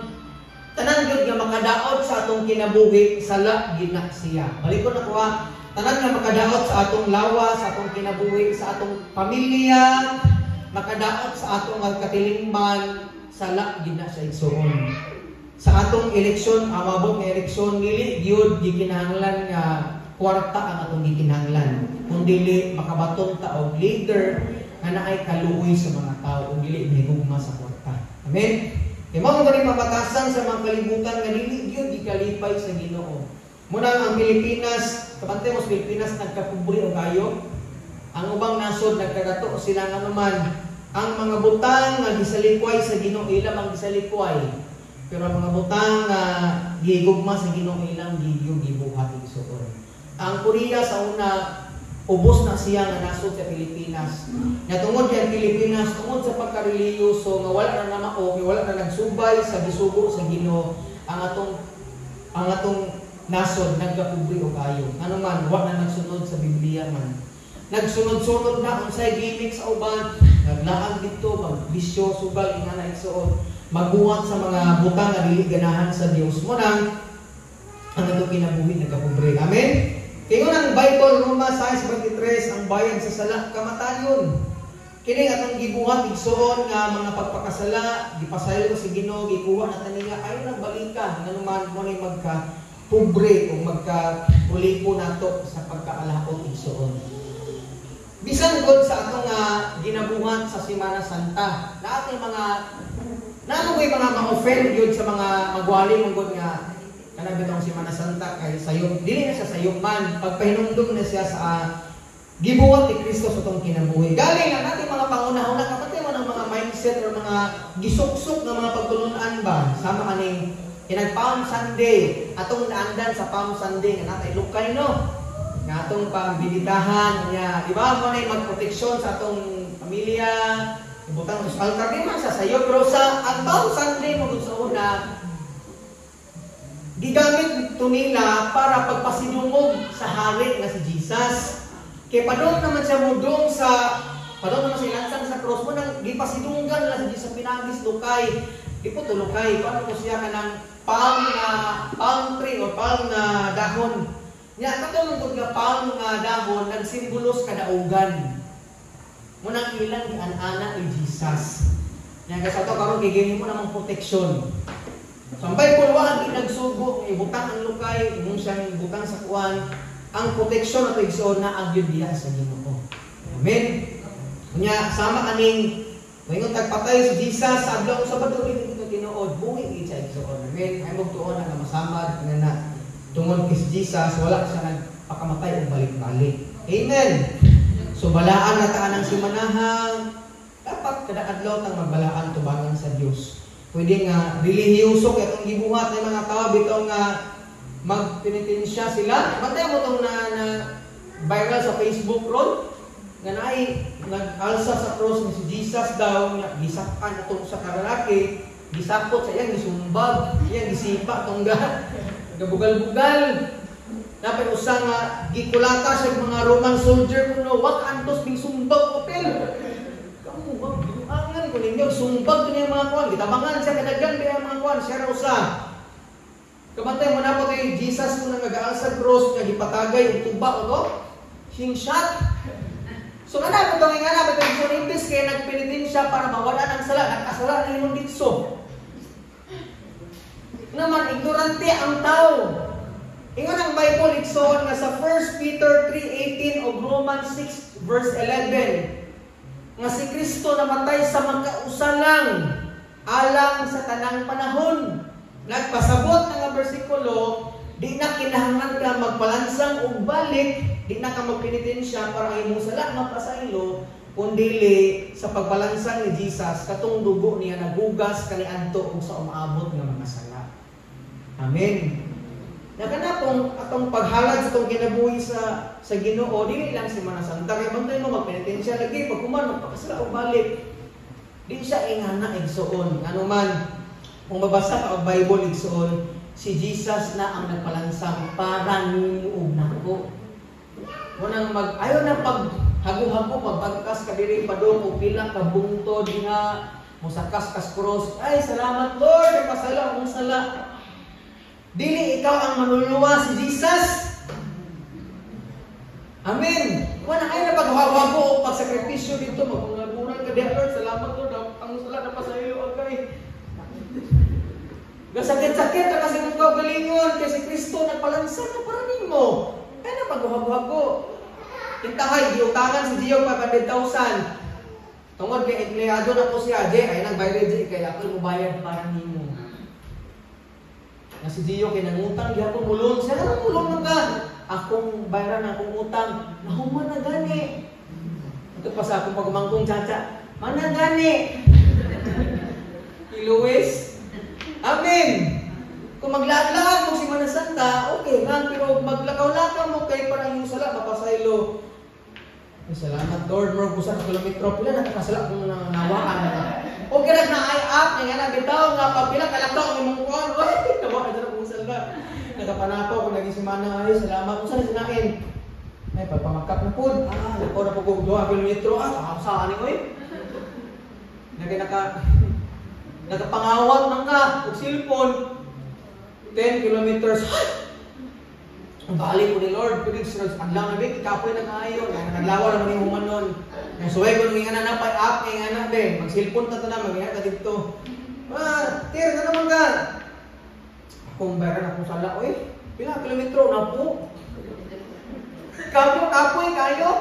A: tanan gyud nga makadaot sa atong kinabuhi, sala gina siya. Balikon na ko ha. Tanan nga makadaot sa atong lawas, sa atong kinabuhi, sa atong pamilya, makadaot sa atong katilingban, sala gina siya, igsoon. Sa atong eleksyon, amabot nga eleksyon, dili gyud gikinahanglan nga kwarta ang atong gikinahanglan. Kung dili makabaton ta og leader nga naay kaluoy sa mga tao ug dili mahigugma sa kwarta. Amen. Kay mao man mabatasan sa mga kalibutan nga dili gyud gikalipay sa Ginoo. Muna ang Pilipinas, kabantay mo sa Pilipinas, nagkapobre og kayo. Ang ubang nasod nagkadato sila nga naman ang mga butang nga gisalikway sa Ginoo ilang ang gisalikway. Pero ang mga butang nga gigugma sa Ginoo ilang gibuhat, igsoon. Ang Korea sa una ubos na siya nga nasod sa Pilipinas. Nga tungod kay Pilipinas, tungod sa pagkarelihiyoso nga wala na namao, wala na nagsubay sa gisugo sa Ginoo, ang atong nasod nagkapobre og ayo. Ano man, wa na nagsunod sa Biblia man. Nagsunod-sunod na unsay gimmick sa uban, naglaag dito, magbisyo, sugal, ingana, igsoon, magbuhat sa mga butang nga dili ganahan sa Dios. Mo nang ang atong kinabuhi nagkapobre. Amen. Kaya ang Bible, Roma 6:23, ang bayad sa sala kamatayon. Kini atong gibuhat, igsoon, nga mga pagpakasala, gipasaylo sa Ginoo, gikuha na taniya, ayo nang balika, nganuman mo ni magka pobre o magka ulipo nato sa pagkaalaot, igsoon. Bisan gud sa atong ginabuhat sa Semana Santa, naatay mga namo ko'y mga ma-offend gyud sa mga magwali mong gud nga kanang bitong Semana Santa kay sayop, dili na siya sayop man, pagpahinumdum na siya sa gibuhat ni Kristo sa atong kinabuhi. Galing na natin mga panguna-una, kapatid mo ng mga mindset or mga gisuksok nga mga pagtulunan ba sama kaning kinag Palm Sunday, atong naandan sa Palm Sunday nga natay lukay no nga atong pambiditahan niya, di ba, mo na magproteksyon sa atong pamilya, ibutang sa altar, di man sa sayo, pero sa ang Palm Sunday mo sa una gigamit ito nila para pagpasidungog sa hari nga si Jesus. Kay padung naman siya mudong sa padung naman siya lansang sa cross mo nang gipasidunggan nila si Jesus pinagis lukay. Di po to lukay, paano po siya kanang palm nga palm tree o palm nga dahon. Nya katong gud nga palm nga dahon nagsimbolos kadaugan. Munang ilang gian-ana ni Jesus. Nya sa to karon kay mo namang proteksyon. So ang Bible wa ang ginagsugo, ibutang ang lukay, imong siyang ibutang sa kuan, ang proteksyon ato, igsoon, na ang gyud diha sa Ginoo. Amen. Unya sama aning moingon tagpatay si Jesus sa adlaw sa Sabado, dili ko tinuod, buhi gid siya, igsoon. Amen. Ay magtuon na masamad nga na tungod kay Jesus wala siya nagpakamatay og balik-balik. Amen. So balaan na ta ang simanahan, dapat kada adlaw tang magbalaan tubangan sa Dios. Pwede nga relihiyoso kay atong gibuhat ng mga tao bitaw nga magpenitensya sila. Bantay mo tong na viral sa Facebook ron nga naay nag-alsa sa cross ni si Jesus daw nga gisakan atong sa kalalaki, gisakot sa iyang gisumbag, iyang gisipa tong ga gabugal-bugal. Napay usa nga gikulata sa mga Roman soldier kuno, wak antos bing sumbag opel. Kamo angan ko ninyo sumbag niya mga kuan, gitabangan siya kadaghan biya mga kuan, siya ra usa. Kabantay mo na po kay Jesus kung nag-aalsa cross nga gipatagay og tuba o to, sing shot. So nga na itong nga na itong so imbes kay nagpenitensya para mawala ng sala, nagkasala na imong ditso. Naman ignorante ang tao. Ingon ang Bible, igsoon, nga sa 1 Peter 3:18 ug Romans 6 verse 11 nga si Kristo namatay sa makausa lang alang sa tanang panahon. Nagpasabot nga bersikulo, di na kinahanglan ka magpalansang og balik, di na ka magpenitensya para ang imong sala mapasaylo, kundili sa pagpalansang ni Jesus, katong dugo niya naghugas kaniadto ug sa umaabot nga mga sala. Amen. Na kana kung atong paghalad sa atong kinabuhi sa Ginoo, dili lang Semana Santa kay bantay mo magpenitensya lagi pag human magpakasala og balik. Di siya ingana, igsoon. Ano man kung mabasa ka og Bible, igsoon, si Jesus na ang nagpalansang para nimo ug nako. Munang mag ayo na pag hago-hago, pagbagkas ka diri padung og pila ka bungtod nga mosakas kas cross. "Ay, salamat, Lord, napasaylo akong sala." Dili ikaw ang manluluwas, si Jesus. Amen. Wala kayo na paghawago o pagsakripisyo dito, magungal-bungal ka diha, "Lord, salamat, Lord, ang sala napasaylo agay." Gasakit-sakit ka kasi mong kaugalingon kay si Kristo nagpalansang na para nimo. Kaya na paghawago. Kintahay, giutangan si Gio 500,000. Tungod kay empleyado na po siya, "Jay, ay nang bayad, Jay, kaya ako mo bayad para nimo." Nga si Gio kay nangutang gyapon, mulon siya, "Anong mulon man ka?" "Akong bayaran akong utang, nahuman na gani." Ito pa sa akong pagumangkong chacha, "Mana gani." Luis. Amen. Kung maglaag-laag mo Semana Santa, okay lang, pero maglakaw-lakaw mo kay parang yung sala, mapasaylo. "Ay, salamat, Lord, murag busa ka kilometro, pila nakakasala kung nawaan na." Okay ra na ay app, nga na bitaw nga pag pila kalakaw ang imong kuan, "Ay, nawaan na akong sala." Nakapanakaw kung naging semana, "Ay, salamat." "Unsa na sinain?" "Ay, pagpamakap na pud." "Ah, lakaw na pud kog 2 kilometro. Ah, saan ni oy?" Naka naka nakapangawat man ka og cellphone 10 kilometers. Ang bali ko ni Lord, pwede sa adlaw na bit, kapoy na kaayo, naglawa naman yung humanon. Nang suway ko nung nga na pa app nga na be, mag-cellphone ta tanan, mag ka dito. "Ah, tir na naman ka." "Akong bayaran akong sala, oy. Pila kilometro na po?" Kapoy, kapoy kayo.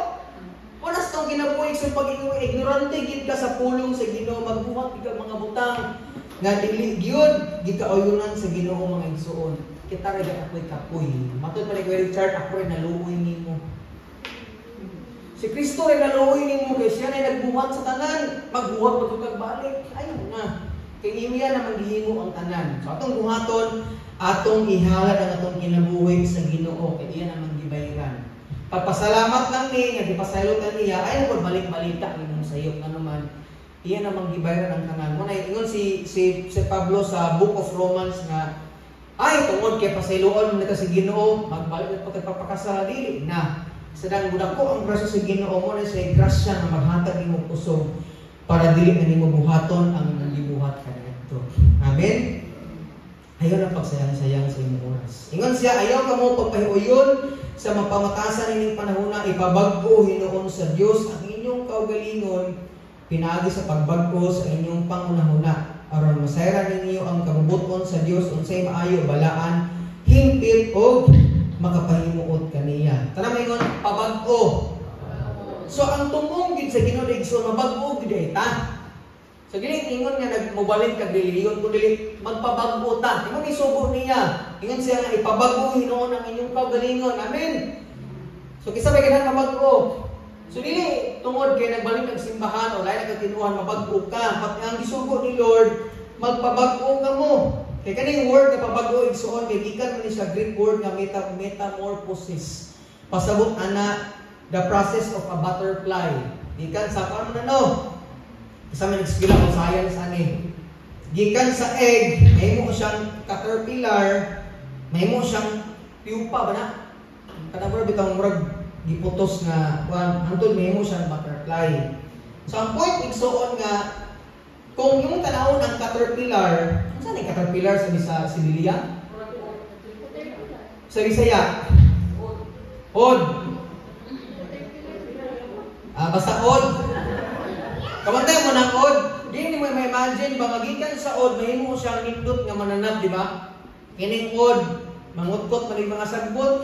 A: Wala sa itong kinabuhi sa pagiging ignorante gid ka sa pulong sa Ginoo, magbuhat ka mga butang nga dili gyud gikauyunan sa Ginoo, mga igsuon. Kita ra gyud ako'y kapoy. Matod pa ni Kuya Richard, ako rin naluoy nimo. Si Kristo rin naluoy nimo kay siya na nagbuhat sa tanan. Magbuhat pa kag balik. Ayaw na. Kay iya naman gihimo ang tanan. So atong buhaton, atong ihalad ang atong kinabuhi sa Ginoo kay iya naman gibayran. Pagpasalamat lang ni nga gipasaylo ta niya, ay na balik-balita imong sayop, ano man iya namang gibayran ang tanan. Mo na ingon si Pablo sa Book of Romans nga ay tungod kay pasayloon man ka sa Ginoo, magbalik pa pagpapakasala, dili na. Sadang ko ang grasya sa Ginoo, mo na siya grasya nga maghatag nimo kusog para dili na nimo buhaton ang imong gibuhat kaniadto. Amen. Ayaw na pagsayang-sayang sa imong oras. Ingon siya, "Ayaw kamo pagpahiuyon sa mapamatasan ining panahona, ipabag-o hinuon sa Dios ang inyong kaugalingon pinaagi sa pagbag-o sa inyong panghunahuna aron masayran ninyo ang kabubut-on sa Dios, unsay maayo, balaan, hingpit og makapahimuot kaniya." Tanang maingon, "Pabag-o." So ang tumong gid sa Ginoo, igsoon, mabag-o gid ay ta. Sa dili ingon nga nagmobalik kag relihiyon, kun dili magpabag-o ta. Ingon isugo niya. Ingon siya nga ipabag-o hinuon ang inyong kaugalingon. Amen. So kinsa may ganahan mabag-o? So dili tungod kay nagbalik kag simbahan o lain kag tinuhan mabag-o ka. Pag ang gisugo ni Lord, magpabag-o ka mo. Kay kaning word nga pabag-o, igsoon, kay gikan man ni siya Greek word nga metamorphosis. Pasabot ana the process of a butterfly. Gikan sa paano na no? Isa may nag-eskwela ko science ani. Gikan sa egg, mahimo siyang caterpillar, mahimo siyang pupa ba na? Kanang bitang murag giputos nga kuan, hantod mahimo siyang butterfly. So ang point, igsuon, nga kung yung tanawon ang caterpillar, unsa ni caterpillar sa bisa Sibilia? Sa Bisaya? Od. Ah, basta od. Kabantay mo ng od, di mo ma-imagine ba nga gikan sa od mahimo siyang nindot nga mananap, di ba? Kining od. Mangutkot man yung mga sagbot.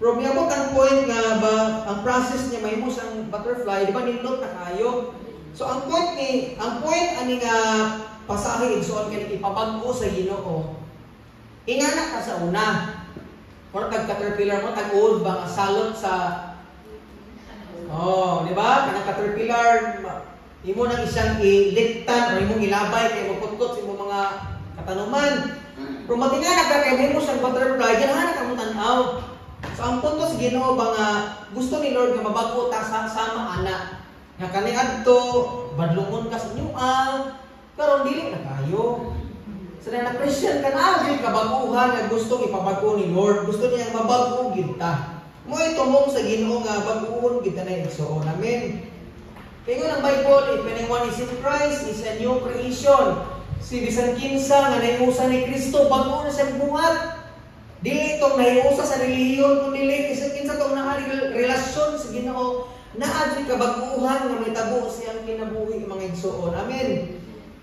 A: Pero miabot ang point nga ba ang process niya mahimo siyang butterfly, di ba nindot na kayo. So ang point ani nga pasahe, igsoon, kay ipabag-o sa Ginoo. Ingana ka sa una. Or tag caterpillar mo, tag-uod ba nga salot sa. Oh, di ba? Kanang caterpillar, imo nang isang iliktan or imong ilabay kay magkutkot sa imong mga katanuman. Pero matingala ka kay mahimo siyang butterfly, ganahan ka mo tan-aw. So ang punto sa Ginoo ba nga gusto ni Lord nga mabag-o ta sa sama ana. Nga kani adto badlungon ka sa inyoa, karon dili na kayo. Sa na Christian ka na, gyud kabaguhan nga gustong ipabag-o ni Lord. Gusto niya mabag-o gyud ta. Mo tumong sa Ginoo nga bag-uon gyud ta na, igsoon. Amen. Kaya ang Bible, if anyone is in Christ, is a new creation. Si bisan kinsa nga nahiusa ni Kristo, bag-o na siyang buhat. Dili itong nahiusa sa relihiyon, kun dili bisan kinsa tong naa relasyon sa Ginoo, naa gyud kabag-uhan nga mahitabo siyang kinabuhi, mga igsoon. Amen.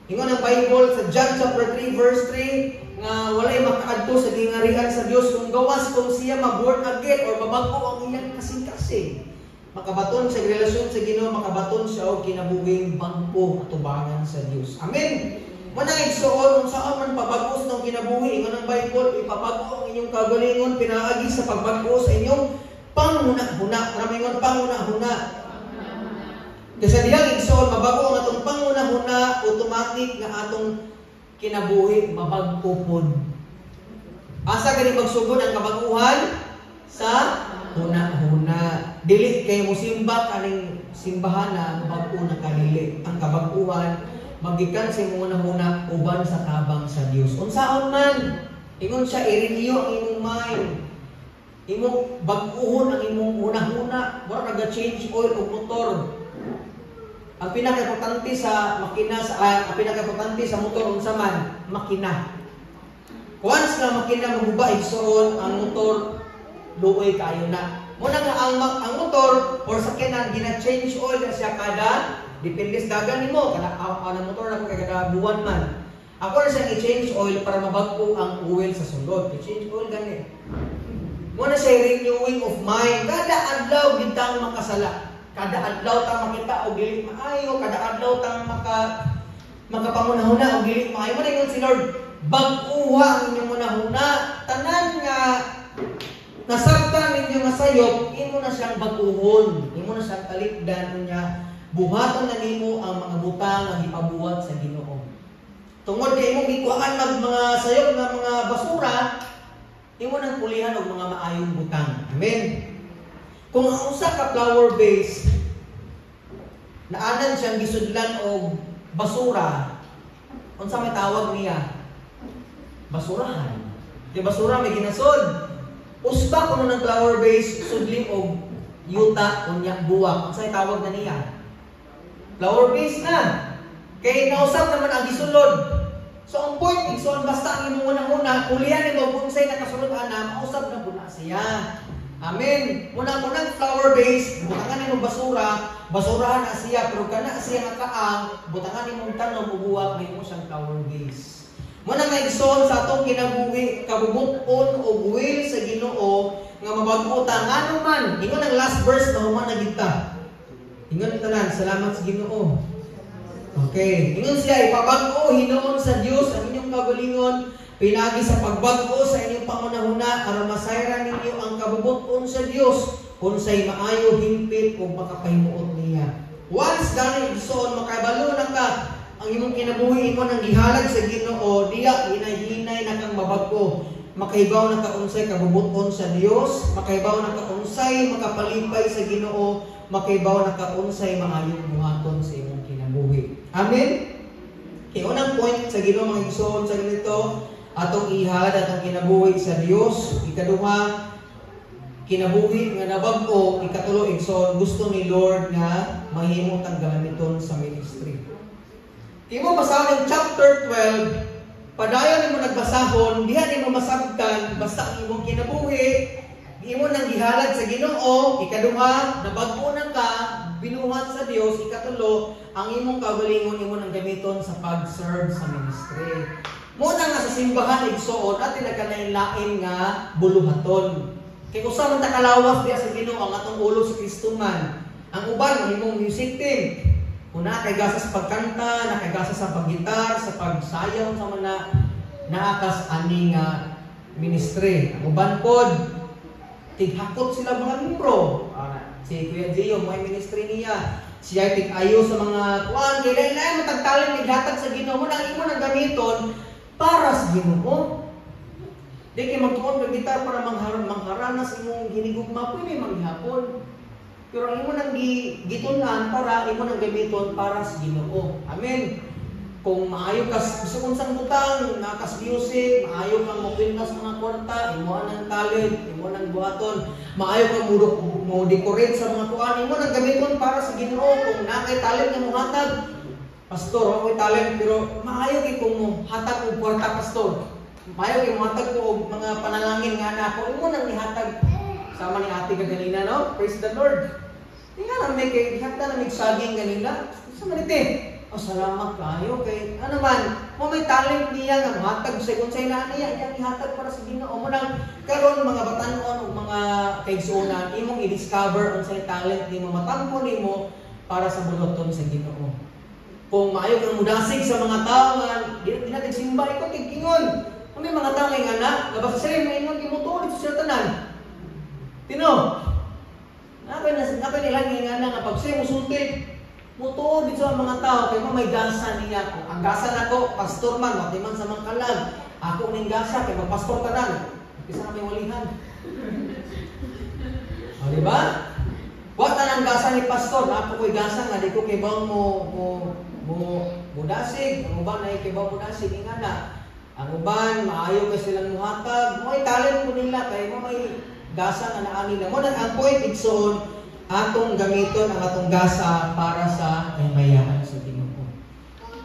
A: Ingon ang Bible sa John chapter 3 verse 3 nga walay makaadto sa gingarian sa Dios kung gawas kung siya ma-born again or mabag-o ang iyang kasing-kasing. Makabaton sa relasyon sa Ginoo, makabaton siya og kinabuhing bag-o atubangan sa Dios. Amen. Mo nang, igsoon, unsaon man pabag-o ng kinabuhi, ingon ang Bible, ipabag-o ang inyong kagalingon pinaagi sa pagbag-o sa inyong panguna-huna. Ramingon panguna-huna. Kasi dihang, igsoon, mabago ang atong panguna-huna, automatic nga atong kinabuhi mabag-o pod. Asa gani magsugod ang kabaguhan? Sa huna-huna. Dili kay musimba kaning simbahan na bag-o na kadili. Ang kabaguhan magikan sa imong huna-huna uban sa tabang sa Dios. Unsaon man, ingon siya, i-renew ang imong mind. Imong bag-uhon ang imong huna-huna. Mura naga-change oil og motor. Ang pinaka-importante sa motor unsa man? Makina. Once nga makina maguba, igsoon, ang motor luoy kayo na. Muna nga ang motor or sakyanan gina-change oil na siya kada, depende sa dagan nimo, kada ang motor na ko kay kada buwan man. Ako na siyang i-change oil para mabag-o ang oil sa sulod. I-change oil gani. Muna siya renewing of mind. Kada adlaw gid tang makasala. Kada adlaw tang makita og dili maayo, kada adlaw tang makapangunahuna og dili maayo. Mo na si Lord, bag-uha ang inyong hunahuna. Tanan nga nasabtan ninyo nga sayop, imo na siyang bag-uhon. Imo na siyang talikdan niya. Buhaton na nimo ang mga butang nga gipabuhat sa Ginoo. Tungod kay imong gikuhaan mag mga sayop nga mga basura, imo nang pulihan og mga maayong butang. Amen. Kung ang usa ka flower vase naanan siyang gisudlan og basura, unsa may tawag niya? Basurahan. Di basura may ginasod. Usba kuno ng flower vase sudli og yuta unya buwak. Unsa tawag na niya? Flower vase na. Kay nausap naman ang gisulod. So ang point, igsoon, basta ang imong una-una, kulihan nimo kung unsay nakasulod ana, mausab na pud na siya. Amen. Muna mo ng flower vase, butangan nimo basura, basurahan na siya, pero kana siya nga kaang, butangan nimong tanom ug buwak, mahimo siyang flower vase. Muna nga, igsoon, sa atong kinabuhi, kabubut-on og will sa Ginoo nga mabag-o ta ngano man. Ingon ang last verse na human na gid ta. Ingon tanan, "Salamat sa Ginoo." Okay. Ingon siya, ipabag-o hinuon sa Dios ang inyong kagalingon pinaagi sa pagbag-o sa inyong pangunahuna aron masayran ninyo ang kabubut-on sa Dios, unsay maayo, hingpit ug makapahimuot niya. Once gani, igsoon, makabalo na ka ang imong kinabuhi imo nang gihalad sa Ginoo, diya hinay-hinay na kang mabag-o. Makahibaw na ka unsay kabubut-on sa Dios, makahibaw na ka unsay makapalipay sa Ginoo, makahibaw na ka unsay maayong buhaton sa imong kinabuhi. Amen. Kay unang point sa Ginoo, mga igsoon, sa ganito, atong ihalad atong kinabuhi sa Dios. Ikaduha, kinabuhi nga nabag-o. Ikatulo, igsoon, gusto ni Lord nga mahimo tang galamiton sa ministry. Imo basahon ang chapter 12, padayon nimo nagbasahon, diha nimo masabtan basta ang imong kinabuhi imo nang gihalad sa Ginoo, ikaduha, nabag-o na ka, binuhat sa Dios, ikatulo, ang imong kagalingon imo nang gamiton sa pag-serve sa ministry. Muna nga sa simbahan igsuon at nagkalain-lain nga buluhaton. Kay usa man ta kalawas diya sa Ginoo, ang atong ulo si Kristo man. Ang uban mahimong music team. Kung naa kay gasa sa pagkanta, naa kay gasa sa paggitar, sa pagsayaw sa mga naakas ani nga ministry. Ang uban pod tighakot sila mga membro. Si Kuya Gio mo ministry niya. Siya tig-ayo sa mga kuan kay lain-lain matag talent naghatag sa Ginoo mo nang imo nang gamiton para sa Ginoo. Di kay magtuon kag gitar para mangharanas imong hinigugma, pwede manghapon. Pero ang imo nang gitun-an para imo nang gamiton para sa Ginoo. Amen. Kung maayo ka sa unsang butang, nakas music, maayo kang mokwintas mga kwarta, imo nang talent, imo nang buhaton, maayo kang mo decorate sa mga kuan, imo nang gamiton para sa Ginoo. Kung naa kay talent nga mohatag, pastor, ako talent pero maayo kay kung mohatag og kwarta, pastor. Maayo kay mohatag ko og mga panalangin nga nako, imo nang ihatag. Sama ni ate kaganina, no? Praise the Lord. Tingnan lang may kay gihatag na mig saging ganina. Sa manite. Oh, salamat kayo kay ano man, mo may talent niya nga mohatag sa unsay na niya, iyang ihatag para sa Ginoo. Mo nang karon mga batan-on ug mga kaigsuonan, imong i-discover unsay talent nimo, matampo nimo para sa buluhaton sa Ginoo. Kung maayo kang mudasig sa mga tao nga di natin simba ikaw tig-ingon. Kung may mga tao nga na, basta sila maingon gimutuo dito sa tanan. Tino. Napay nila nga na nga pag sila musulti, mutuo dito ang mga tao kay mo may gasa niya. Kung ang gasa nako pastor man, wati man sa mangkalag. Ako ning gasa kay magpastor tanan. Bisa na may walihan. O, di ba? Wa tanan gasa ni pastor, ako ko'y gasa nga di ko kay bang mo mo mo mudasig, ang uban ay kay bang mudasig ingana. Ang uban maayo kay silang muhatag, mo ay talent ko nila kay mo may gasa nga naa nila. Mo nang ang point igsoon atong gamiton ang atong gasa para sa kahimayahan sa Ginoo.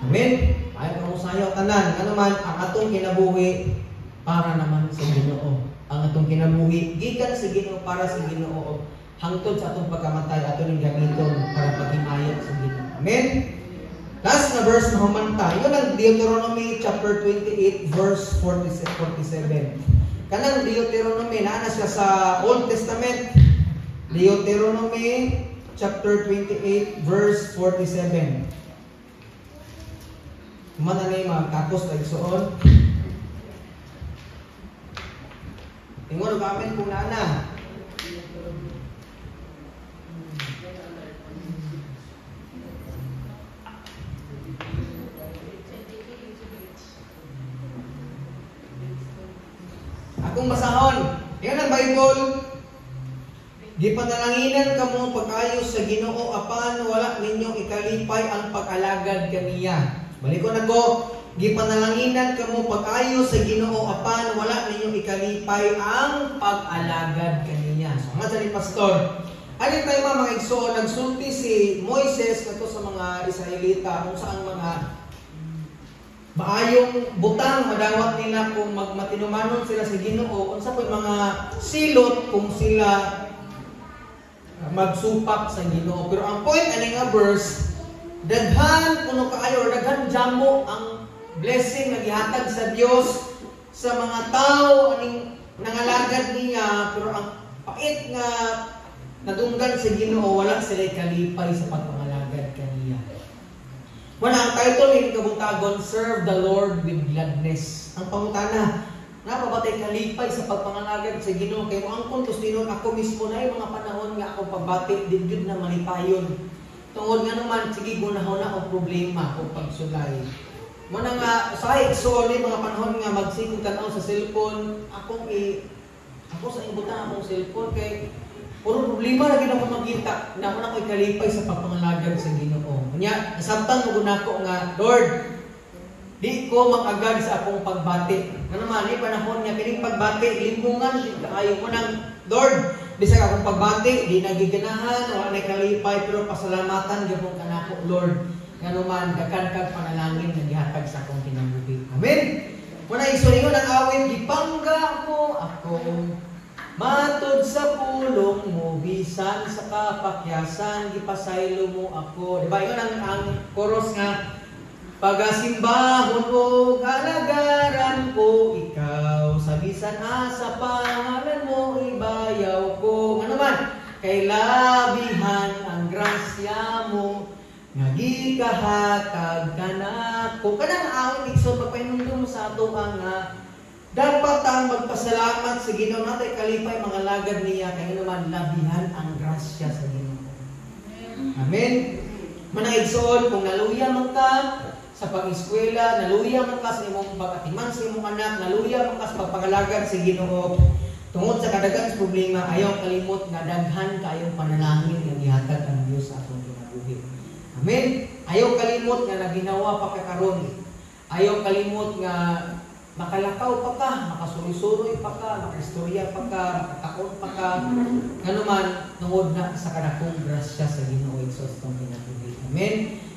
A: Amen. Ayon ang usayo tanan, ano man ang atong kinabuhi para naman sa Ginoo. Ang atong kinabuhi gikan sa Ginoo para sa Ginoo hangtod sa atong pagkamatay ato ning gamiton para paghimaya sa Ginoo. Amen. Last na verse na humanta, yun ang Deuteronomy chapter 28 verse 47. Kanang Deuteronomy naa na siya sa Old Testament. Deuteronomy chapter 28 verse 47. Human na ni magkakos na igsuon. Ingon og amen kung naa na. Akong basahon. Yan ang Bible. Gipanalanginan kamo pag-ayo sa Ginoo apan wala ninyong ikalipay ang pag-alagad kaniya. Balikon ako. Gipanalanginan kamo pag-ayo sa Ginoo apan wala ninyong ikalipay ang pag-alagad kaniya. So nga sa ni pastor. Ani tayo mga igsoon, nagsulti si Moises ngadto sa mga Israelita kung saan mga maayong butang madawat nila kung magmatinumanon sila sa Ginoo, unsa po'y mga silot kung sila magsupak sa Ginoo. Pero ang point ani nga verse, daghan kuno kaayo or daghan jamo ang blessing nga gihatag sa Dios sa mga tao aning nangalagad niya, pero ang pait nga nadunggan sa Ginoo, wala sila kalipay sa pagpangalagad kaniya. Wala ang title ni kabuntagon, Serve the Lord with Gladness. Ang pangutana, napabatay kalipay sa pagpangalagad sa Ginoo kay mo angkon tinuod ako mismo na yung mga panahon nga akong pagbati di gyud na malipayon. Tungod nga naman sige gunahon na og problema o pagsulay. Mo na nga usahay igsuon ni mga panahon nga magsigog tan-aw sa cellphone, akong ako sa imbutan akong cellphone kay puro problema ra gyud ako makita. Na mo na ko'y kalipay sa pagpangalagad sa Ginoo. Unya nasabtan mo nako nga Lord, di ko mag-agad sa akong pagbati. Nga naman, ni panahon nga kining pagbati, limbungan gid kaayo mo nang Lord, bisag akong pagbati, di nagiganahan, wala na kalipay, pero pasalamatan gyud kanako Lord. Nga naman, daghan kag panalangin nga gihatag sa akong kinabuhi. Amen. Muna isulingon ang awit, gipangga mo ako matud sa pulong mo, bisan sa kapakyasan, gipasaylo mo ako. Diba? Yun ang chorus nga, Pagasimbahon og alagaran ko ikaw, sa bisan asa pangalan mo ibayaw ko. Ano man kay labihan ang grasya mo nga gikahatag kanako. Kanang awit, igsoon, pagpahinumdum sa ato ang dapat ang magpasalamat sa Ginoo natay kalipay mga lagad niya, kay naman labihan ang grasya sa Ginoo. Amen. Manang, igsoon, kung naluya man ka sa pag-eskwela, naluya man ka sa imong pag-atiman sa imong anak, naluya man ka sa pagpangalagad sa Ginoo, tungod sa kadaghan sa problema, ayaw kalimot nga daghan kayong panalangin nga gihatag ang Dios sa atong kinabuhi. Amen. Ayaw kalimot nga naginawa pa ka karon. Ayaw kalimot nga makalakaw pa ka, makasuroy-suroy pa ka, makaistorya pa ka, makakaon pa ka. Nganuman, tungod na sa kadakong grasya sa Ginoo sa atong kinabuhi. Amen.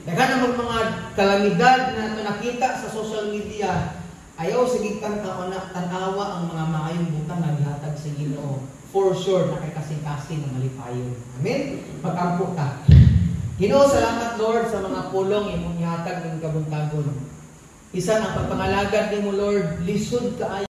A: Daghan namang mga kalamidad na ito nakita sa social media. Ayaw sige kang tanawa ang mga maayong butang nga gihatag sa Ginoo. For sure, naa kay kasing-kasing nga malipayon. Amen? Pag-ampo ta. Ginoo, salamat, Lord, sa mga pulong imong gihatag ning kabuntagon. Bisan ang pagpangalagad nimo, Lord, lisod kaayo.